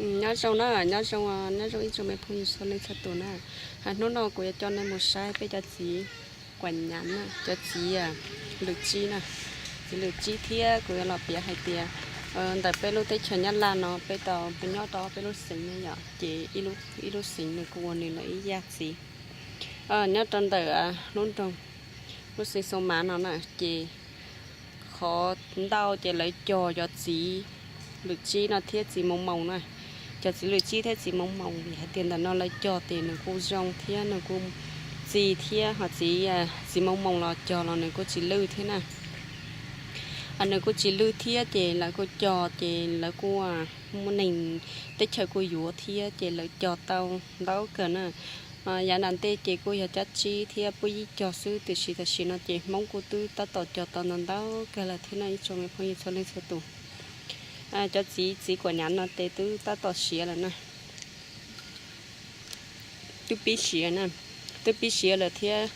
Nyob zoo na, nyob zoo, nyob zoo ib tsoom me phooj ywg txhua leej txhua tus na. Hnub no kuv yuav coj nej mus saib peb cov txiv kuam nyav na, cov txiv lwm tsib na, txiv lwm tsib thiab kuv yuav los piav hais tias ntawm peb lub teb chaws Nyab Laj no peb tau, peb nyob rau peb lub xeev ne yom, ces ib lub xeev nws kuj ua nws lawm ib yam txiv. Nyob rau ntawm lub nroog, lub xeev Xoo Mav no na, ces qhov ntau ces lawv cog cov txiv lwm tsib no thiab txiv Moo Moos na. Cov txiv lwm tsib thiab txiv Moo Moos vim hais tias ntawm no lawv cog ces nws kuj zoo thiab nws kuj txi thiab, ho txiv, txiv Moo Moos los cog los nws kuj tsis lwj thiab na. Nws kuj tsis lwj thiab ces lawv kuj cog ces lawv kuj, muaj neeg teb chaws kuj yuav thiab ces lawv cog tau ntau kawg na. Yav nram ntej ces kuj yog cov tsib thiab puab yib cog xwb, tiam sis tam sim no ces Hmoob kuj twb tab tom cog tau ntau ntau kawg lawm thiab na ib tsoom me phooj ywg txhua leej txhua tus. Cov txiv, txiv kuam nyav no ces twb tab tom siav lawm na. Twb pib siav na, twb pib siav lawm thiab.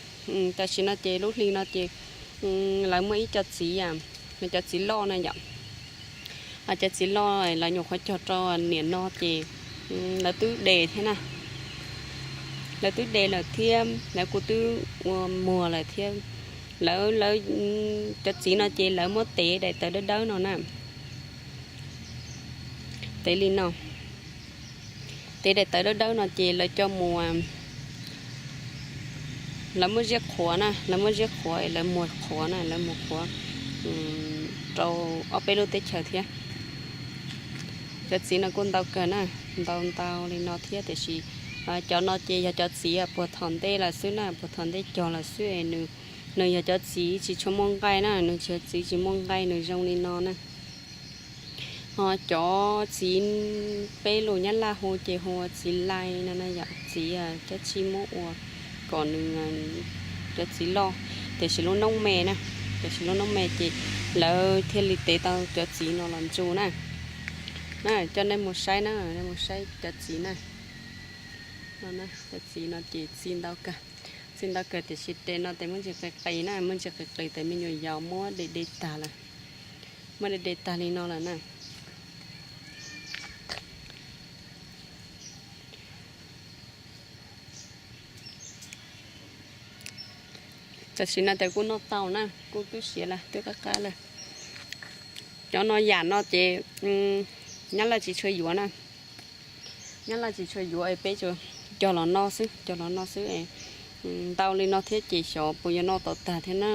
Tam sim no ces lub hli no ces lawv muaj ib co txiv, cov txiv loj na yom. Cov txiv loj lawv nyuam qhuav cog rau niam no ces lawv twb de thiab na. Lawv twb de lawm thiab lawv kuj twb ua muag lawm thiab. Lawv, lawv, cov txiv no ces lawv muab tev daim tawv dawb dawb no na. Tev li no, tev daim tawv dawb dawb no ces lawv coj mus, lawv muab ziab qhuav na, lawv muab ziab qhuav es lawv muag qhuav na, lawv muag qhuav rau ob peb lub teb chaws thiab. Cov txiv no kuj ntau kawg na, ntau ntau li no thiab tiam sis cov no ces yog cov txiv puag thaum ntej lawm xwb na, puag thaum ntej cog lawm xwb es nws, nws yog cov txiv tsis tshua muaj nqaij na, nws yog txiv tsis muaj nqaij nws zoo li no na. Ho cov txiv peb lus Nyab Laj hu ces hu ua txiv lais no na yom, txiv cov tsis muab ua kom nws, cov txiv loj, tiam sis lub noob me na, tiam sis lub noob me ces lawv thiaj li tev tau cov txiv no los ntsu na. Na, coj nej mus saib na, nej mus saib cov txiv na. Cov txiv no ces txi ntau kawg, txi ntau kawg tiam sis tes no tes muaj ntsis qis qis na, muaj ntsis qis qis tes me nyuam yaus muab de de tag lawm, muab de de tag li no lawm na. Tam sim no tes kuj noj tau na, kuj twb siav lawm, twb qab qab lawm. Cov no yam no ces Nyab Laj tsis tshua yuav na. Nyab Laj tsis tshua yuav es peb tsuas cog los no xwb, cog los no xwb es ntau li no thiab ces xyov puas yuav noj tau tag thiab na.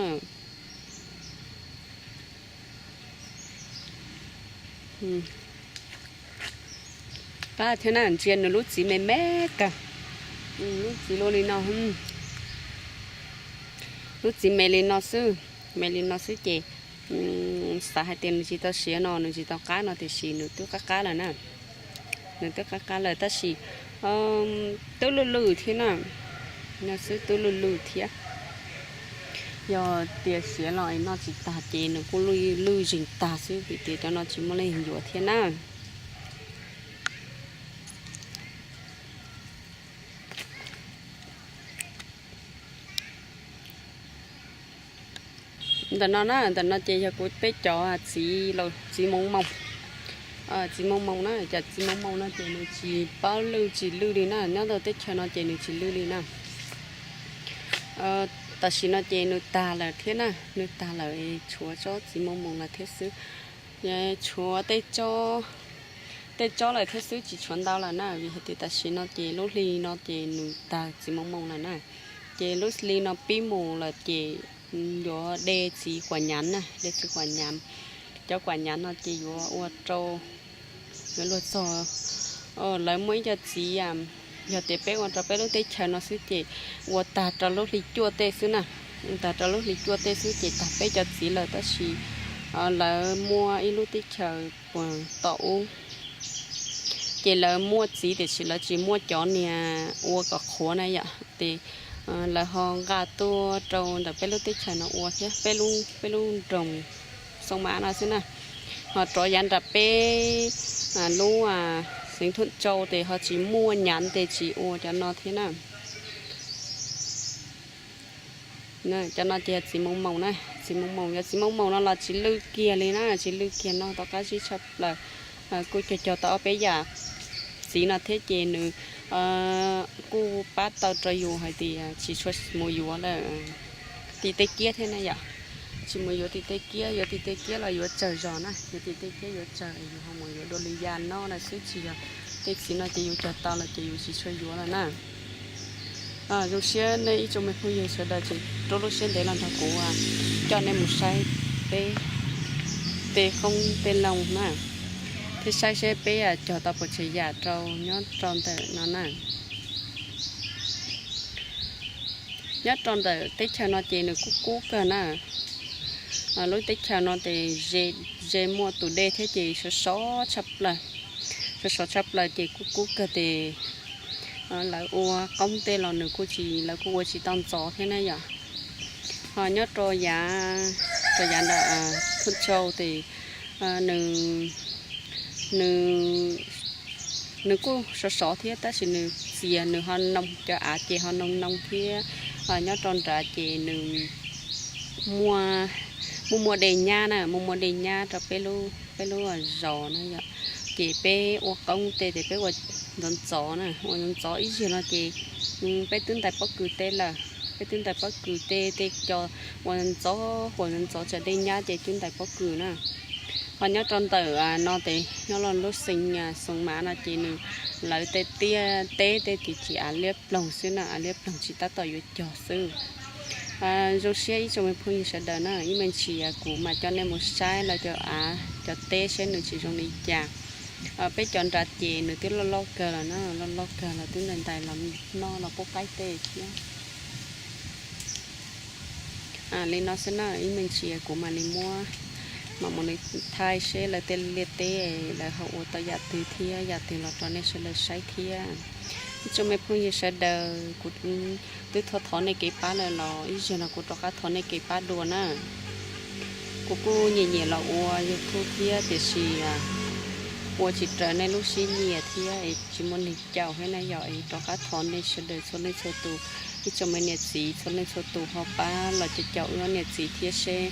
Qab thiab na, ntsia nws lub txiv me me kawg, lub txiv lub li no, lub txiv me li no xwb, me li no xwb ces xav hais tias nws tsis tau siav no, nws tsis tau qab no tiam sis nws twb qab qab lawm na. Nws twb qab qab lawm tab sis twb lwj lwj thiab na, no xwb twb lwj lwj thiab. Yog tias siav los es noj tsis tag ces nws kuj lwj lwj zeeg tag xwb vim tias cov no tsis muaj leej yuav thiab na. Ntawm no na, ntawm no ces yog kuv peb cov txiv, txiv Moo Moos. Txiv Moo Moos na, cov txiv Moo Moos no ces nws tsis paub lwj tsis lwj li na, nyob rau teb chaws no ces nws tsis lwj li na. Tam sim no ces nws tag lawm thiab na, nws tag lawm tshuav tsob txiv Moo Moos lawm thiab xwb. Tshuav tej tsob lawm thiab xwb, tsis tshuav ntau lawm na, vim hais tias tam sim no ces lub hli no ces nws tag txiv Moo Moos lawm na. Ces lub hli no pib mus lawm ces yuav de txiv quav nyav na, de txiv quav nyav. Cov quav nyav no ces yuav ua rau, yuav luag txog, lawv muaj ib co txiv, yog tias peb ua rau peb lub teb chaws no xwb ces ua tag rau lub hli cuaj tej xwb na, ua tag rau lub hli cuaj tej xwb ces tag peb cov txiv lawm tab sis lawv muaj ib lub teb chaws puag tom ub ces lawv muaj txiv tiam sis lawv tsis muaj cov niag ua kom qhuav na yom, ces lawv ho nqa tuaj rau ntawm peb lub teb chaws no ua thiab, peb lub nroog Xoo Mav no xwb na. Ho rov yav nram peb lub xeev Thuam Tsau ces ho tsis muaj nyav ces tsis ua cov no thiab na. Cov no ces yog txiv Moo Moos na, txiv Moo Moos, yog txiv Moo Moos no los tsis lwj kiag li na, tsis lwj kiag, noj tau qab zib tshaj plaws. Kuj cog cog tau ob peb yam, txiv no thiab ces nws kuj pab tau rau yus hais tias tsis tshua mus yuav lawm tim tej kiab thiab na yom. Tsis mus yuav tim tej kiab, yuav tim tej kiab los yuav tsawg zog na, yuav tim tej kiab yuav tsawg, yus ho mus yuav dua li yam no lawm xwb, tsis yog. Tej txiv no ces yus cog tau lawm ces yus tsis tshua yuav lawm na. Zoo siab nej ib tsoom me phooj ywg sawv daws tseem rub lub siab ntev los nrog kuv coj nej mus saib peb tej qoob tej loo na, thiab saib seb peb cog tau puas tsev yam rau nyob rau ntawm no na. Nyob rau ntawm teb chaws no ces nws kub kub kawg na. Lub teb chaws no ces ze muaj tus dej thiab ces sov sov tshaj plaws. Sov sov tshaj plaws ces kub kub kawg ces lawv ua qoob tej los nws kuj tsis, lawv kuj ua tsis tau ntxov thiab na yom. Ho nyob rau yav, rau yav ntawm Thuj Tsau ces nws, nws, nws kuj sov sov thiab tab sis nws txias, nws ho noo, cov av ces ho noo noo thiab. Nyob rau nrad ces nws muaj, muaj muaj dej nyab na, muaj muaj dej nyab rau peb lub, peb lub zos na yom. Ces peb ua qoob tej ces peb ua ntxov ntxov na, ua ntxov ntxov ib zaug no ces peb twb ntais pob kws tej lawm, peb twb ntais pob kws tej, tej co ua ntxov, ua ntxov tsam dej nyab ces twb ntais pob kws na. Ho nyob rau ntawm no ces nyob lub xeev Xoo Mav no ces nws, lawv tej tiaj teb tej ces tsis, av liab ploog xwb na, av liab ploog tsis tab tom yuav cog xwb. Zoo siab ib tsoom me phooj ywg sawv daws na, ib me ntsis kuv mam coj nej mus saib lawv cov av cov teb seb nws tsis zoo li cas. Peb cov nrad ces nws twb loj loj kawg lawm na, loj loj kawg los twb ntais ntais los noj los pub qaib tej thiab. Li no xwb na, ib me ntsis kuv mam li muab, mam mus li thaij seb lawv tej liaj teb lawv ho ua tau yam twg thiab yam twg los rau nej sawv daws saib thiab. Ib tsoom me phooj ywg sawv daws, kuv twb thov thov nej kev pab lawm los ib zaug no kuv rov qab thov nej kev pab dua na. Kuv kuj nyiam nyiam los ua YouTube thiab tiam sis ua tsis raws nej lub siab nyiam thiab es tsis muaj neeg caum thiab na yom. Es rov qab thov nej sawv daws txhua leej txhua tus, ib tsoom me niam txiv txhua leej txhua tus ho pab los caum caum wb niam txiv thiab seb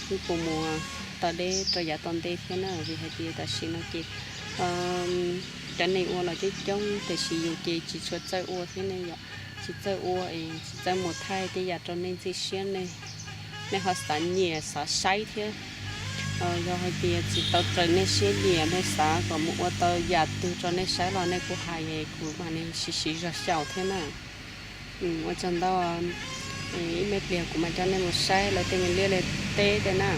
wb puas mus tau deb rau yav tom ntej thiab na, vim hais tias tam sim no ces cov neeg ua los coob coob tiam sis yus ces tsis tshua txawj ua thiab ne yom, tsis txawj ua es tsis txawj mus thaij tej yam rau nej ntxim siab, nej ho xav nyiam xav saib thiab. Yog hais tias tsis tau raws nej siab nyiam, nej xav kom mus ua tau yam twg rau nej saib los nej kuj hais es kuv mam li siv siv zog xyaum thiab na. Ua tsaug ntau, ib me pliag kuv mam coj nej mus saib lawv tej me liaj teb tej na.